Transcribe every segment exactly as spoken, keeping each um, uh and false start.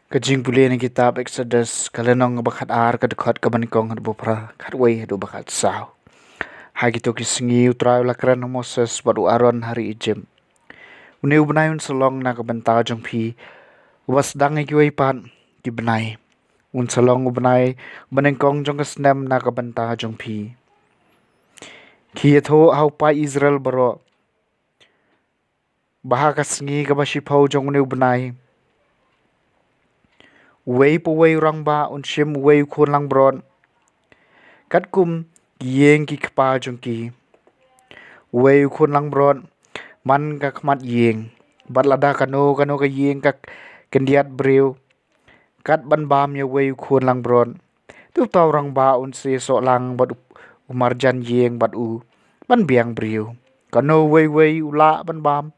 Ka jingpule na kitab Exodus, ka lynnong ba khat ar, ka dkhot kaba nyngkong haduh ba phra, khatwei haduh ba khat saw. Ha kito ki sngi U Trai u la kren ha Moses bad u Aaron ha ri Egypt. Une u bnai un sa long na ka bynta jong phi uba sdang ïa kiwei pat ki bnai. Un sa long u bnai ba nyngkong jong ka snem na ka bynta jong phi. Ki ïathuh ha u paid Israel baroh ba ha ka sngi kaba shiphew jong une u bnai, uwei pa uwei u rangbah un shim uwei u khun langbrot katkum ki ïing ki kpa jong ki. Uwei u khun langbrot man ka khmat ïing, bad lada kano kano ka ïing ka khyndiat briew kat ban bam ïa uwei u khun langbrot, te uta u rangbah un sa ïasoh lang bad u, u marjan ïing bad u ban biang briew. Kano uwei uwei u lah ban bam,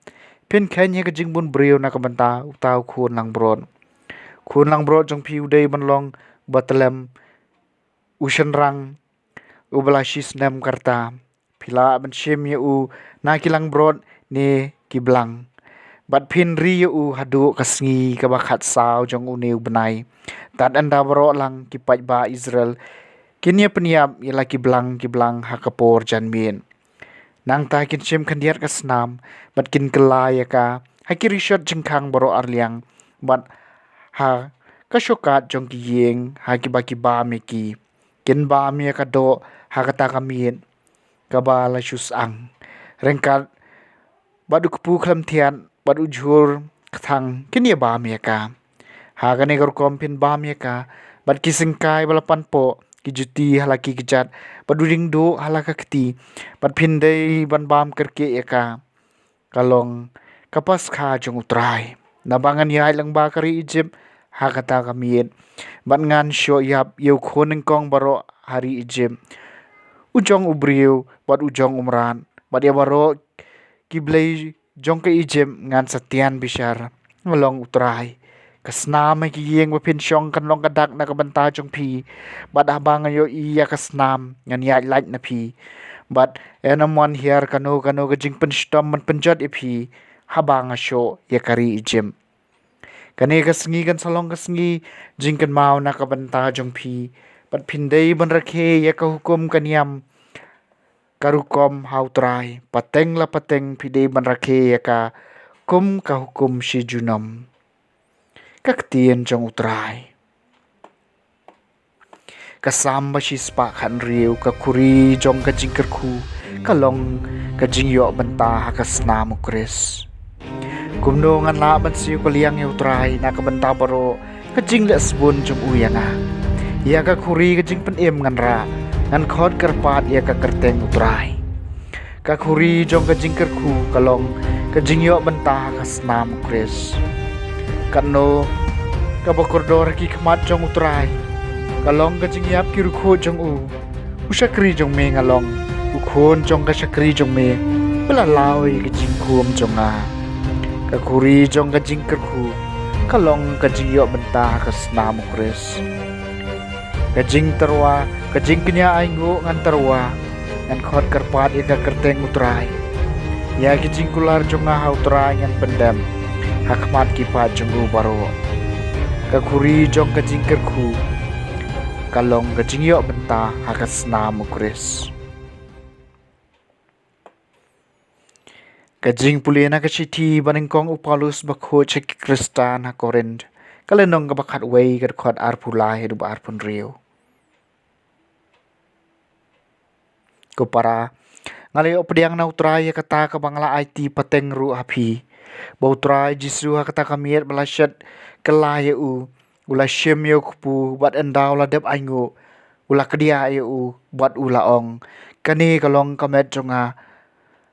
phin kheiñ ïa ka jingbun briew na ka bynta uta u khun langbrot. Khun langbrot jong phi u dei ban long ba tyllem, u shynrang uba la shi snem ka rta. Phi lah ban shim ïa u na ki langbrot ne ki blang, bad phin ri ïa u haduh ka sngi kaba khat saw jong une u bnai. Tad ynda baroh lang ki paidbah Israel kin ïa pynïap ïa la ki blang ki blang ha ka por janmiet. Nangta kin shim khyndiat ka snam bad kin kylla ïa ka ha ki rishot jingkhang baroh arliang, bad ha ka shorkhat jong ki ïing ha kiba ki bam ïa ki. Kin bam ïa ka doh ha kata ka miet kaba la shu syang, ryngkat bad u kpu khlem thiat bad u jhur kthang, kin ïa bam ïa ka. Ha kane ka rukom phin bam ïa ka bad ki syngkai ba la panpoh, ki juti ha la ki kjat bad u diengduh ha la ka kti, bad phin dei ban bam kyrkieh ïa ka. Ka long ka Paskha jong U Trai. Naba ngan ïaid lyngba ka ri Egypt ha kata ka miet, bad ngan shoh ïap ïa u khun nyngkong baroh ha ri Egypt, u jong u briew bad u jong u mrad, bad ïa baroh ki blei jong ka Egypt ngan sa tian bishar. Nga long U Trai. Ka snam ha ki ïing ba phin shong kan long ka dak na ka bynta jong phi, bad haba nga ïohi ïa ka snam ngan ïaid lait na phi, bad ym mon hiar kano kano ka jingpynshitom ban pynjot ïa phi haba nga shoh ïa ka ri Egypt. Kane ka sngi kan sa long ka sngi jingkynmaw na ka bynta jong phi, bad phin dei ban rakhe ïa ka hukum ka niam ka rukom ha U Trai. Pateng la pateng phi dei ban rakhe ïa ka kum ka hukum shi junom. Ka ktien jong U Trai. Ka Salm ba shispah khathynriew. Ka khuri jong ka jingkyrkhu ka long ka jingïoh bynta ha ka snam U Khrist. Kumno ngan lah ban siew ka liang ïa U Trai na ka bynta baroh ka jingleh sbun jong u ïa nga? Ïa ka khuri ka jingpynim ngan rah, ngan khot kyrpad ïa ka kyrteng U Trai. Ka khuri jong ka jingkyrkhu ka long ka jingïoh bynta ha ka snam U Khrist. Katno kaba kordor ha ki khmat jong U Trai ka long ka jingïap ki riewkhuid jong u. U shakri jong me nga long, u khun jong ka shakri jong me, ba la law ïa ka jingkhum jong nga. Ka khuri jong ka jingkyrkhu ka long ka jingïoh bynta ha ka snam U Khrist. Ka jingtyrwa, ka jingkñia ainguh ngan tyrwa, ngan khot kyrpad ïa ka kyrteng U Trai. Ïa ki jingkular jong nga ha U Trai ngan pyndem, ha khmat ki paid jong u baroh. Ka khuri jong ka jingkyrkhu ka long ka jingïoh bynta ha ka snam U Khrist. Ka jingpule na ka shithi ba nyngkong u Paulus bakhuid sha ki Khristan ha Korinth, ka lynnong kaba khatwei, ka dkhot arphew lai haduh ba arphew hynriew. Ko para, nga la ïoh pdiang na U Trai ïa kata kaba nga la aiti pateng ruh ha phi, ba U Trai Jisu ha kata ka miet ba la shet kylla ïa u, u la shim ïa u kpu, bad ynda u la dep ainguh, u la kdiah ïa u bad u la ong, "Kane ka long ka met jong nga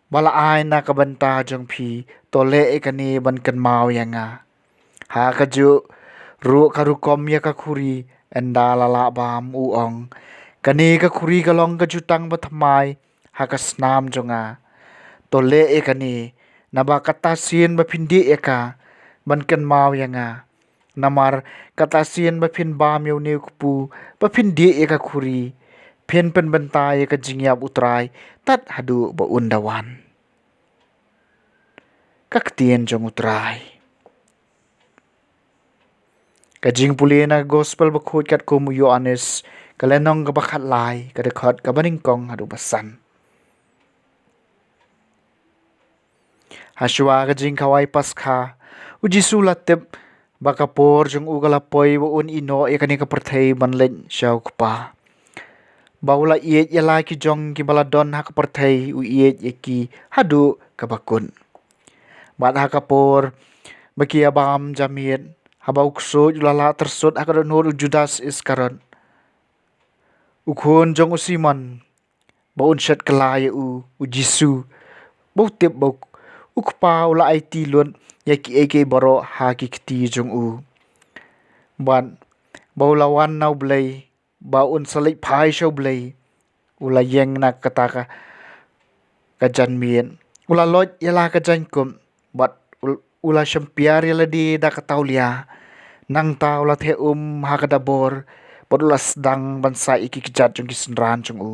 ba la ai na ka bynta jong phi, to leh ïa kane ban kynmaw ïa nga." Ha kajuh ruh ka rukom ïa ka khuri, ynda la lah bam, u ong, "Kane ka khuri ka long ka jutang bathymmai ha ka snam jong nga. To leh ïa kane naba kata sien ba phin dih ïa ka ban kynmaw ïa nga. Namar kata sien ba phin bam ïa une u kpu, ba phin dih ïa ka khuri, phin pynbynta ïa ka jingïap U Trai tad haduh ba un da wan." Ka ktien jong U Trai. Ka jingpule na ka Gospel Bakhuid katkum u Ïoannis, ka lynnong kaba khatlai, ka dkhot kaba nyngkong haduh ba san. Hashwa ka jingkhawai Paskha, u Jisu u la tip ba ka por jong u ka la poi ba un ïehnoh ïa kane ka pyrthei ban leit sha u Kpa. Ba u la ïeit ïa la ki jong kiba la don ha ka pyrthei, u ïeit ïa ki haduh kaba kut. Bad ha ka por ba ki ïa bam ja miet, haba u ksuid u la lah tyrsut ha ka dohnud u Judas Iskariot, u khun jong u Simon, ba un shet kylla ïa u, u Jisu, ba u tip ba u, u Kpa u la aiti lut ïa kiei kiei baroh ha ki kti jong u. Bad ba u la wan na u Blei, ba un sa leit phai sha u Blei, u la ïeng na kata ka, ka janmiet. U la loit ïa la ka jaiñkup, bad u, u la shympiar ïa lade da ka tawlia. Nangta u la theh um ha ka dabor, bad u la sdang ban sait ïa ki kjat jong ki synran jong u,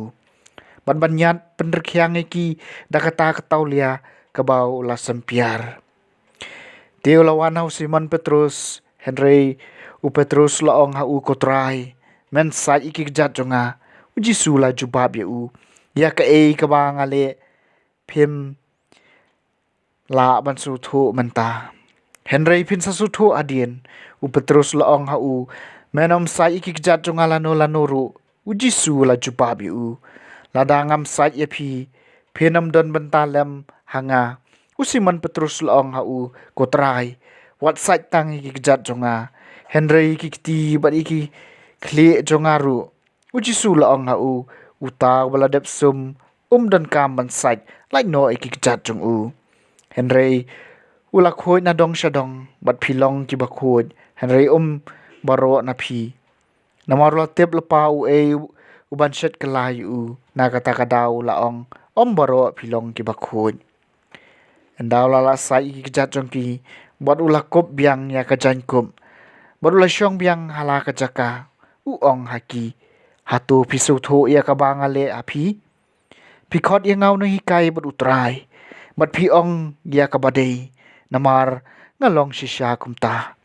bad ban ïaid pynrkhiang ïa ki da kata ka tawlia kaba u la shympiar. Te u la wan ha u Simon Petrus, hynrei u Petrus u la ong ha u, "Ko Trai, men sait ïa ki kjat jong nga?" U Jisu u la jubab ïa u, "Ïa kaei kaba nga leh phim lah ban sngewthuh mynta, hynrei phin sa sngewthuh hadien." U Petrus u la ong ha u, "Men ym sait ïa ki kjat jong nga lano lano ruh." U Jisu u la jubab ïa u, "Lada ngam sait ïa phi, phin ym don bynta lem ha nga." U Simon Petrus u la ong ha u, "Ko Trai, wat sait tang ïa ki kjat jong nga, hynrei ïa ki kti bad ïa ki khlieh jong nga ruh." U Jisu u la ong ha u, "Uta uba la dep sum um donkam ban sait lait noh ïa ki kjat jong u, hynrei u la khuid na dong sha dong, bad phi long kiba khuid, hynrei um baroh na phi." Namar u la tip lypa uei u ban shet kylla ïa u, na kata ka daw u la ong, "Um baroh phi long kiba khuid." Ynda u la lah sait ïa ki kjat jong ki, bad u la kup biang ïa ka jaiñkup, bad u la shong biang ha la ka jaka, u ong ha ki, "Hato phi sngewthuh ïa kaba nga leh ha phi? Phi khot ïa nga u nonghikai bad u Trai, bad phi ong ïa kaba dei, namar nga long shisha kumta.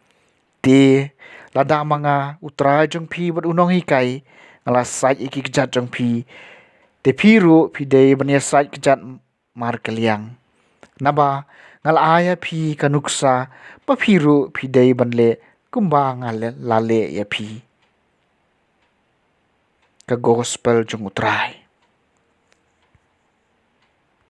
Te lada ma nga, u Trai jong phi bad u nonghikai, nga la sait ïa ki kjat jong phi, te phi ruh phi dei ban ïa sait kjat markylliang. Naba nga la ai ïa phi ka nuksa, ba phi ruh phi dei ban leh kumba nga la leh ïa phi." Ka Gospel jong u Trai.